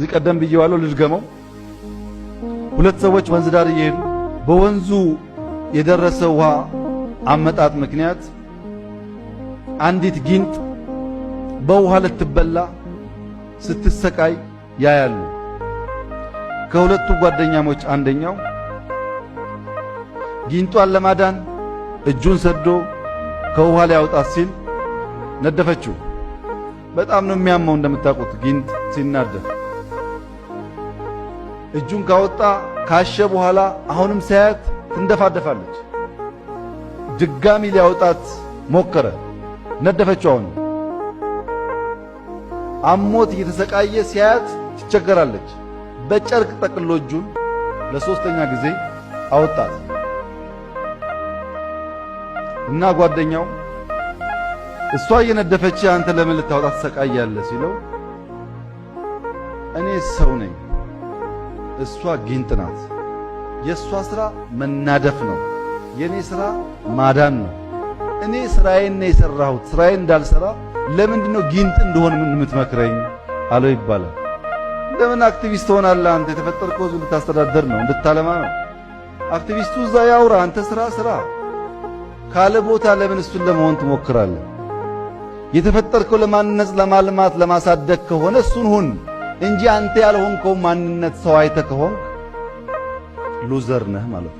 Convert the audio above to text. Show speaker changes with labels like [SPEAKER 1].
[SPEAKER 1] ከዚህ ቀደም ብዬዋለሁ፣ ልድገመው። ሁለት ሰዎች ወንዝ ዳር እየሄዱ በወንዙ የደረሰ ውሃ አመጣጥ ምክንያት አንዲት ጊንጥ በውሃ ልትበላ ስትሰቃይ ያያሉ። ከሁለቱ ጓደኛሞች አንደኛው ጊንጧን ለማዳን እጁን ሰዶ ከውሃ ሊያወጣት ሲል ነደፈችው። በጣም ነው የሚያመው እንደምታውቁት ጊንጥ ሲናደፍ። እጁን ካወጣ ካሸ በኋላ አሁንም ሳያት ትንደፋደፋለች። ድጋሚ ሊያወጣት ሞከረ፣ ነደፈችው። አሁንም አሞት እየተሰቃየ ሲያያት ትቸገራለች። በጨርቅ ጠቅሎ እጁን ለሶስተኛ ጊዜ አወጣት እና ጓደኛው እሷ እየነደፈች አንተ ለምን ልታወጣት ትሰቃያለህ ሲለው እኔ ሰው ነኝ፣ እሷ ጊንጥ ናት። የእሷ ስራ መናደፍ ነው፣ የኔ ስራ ማዳን ነው። እኔ ስራዬን ነው የሰራሁት። ስራዬን እንዳልሰራ ለምንድን ነው ጊንጥ እንደሆን ምን የምትመክረኝ አለው ይባላል። ለምን አክቲቪስት ትሆናለህ አንተ? የተፈጠርከው ህዝብ እንድታስተዳደር ነው፣ እንድታለማ ነው። አክቲቪስቱ እዛ ያውራ፣ አንተ ስራ ስራ ካለ ቦታ ለምን እሱን ለመሆን ትሞክራለህ? የተፈጠርከው ለማነጽ፣ ለማልማት፣ ለማሳደግ ከሆነ እሱን ሁን እንጂ አንተ ያልሆንከው ማንነት ሰው አይተህ ከሆንክ loser ነህ ማለት ነው።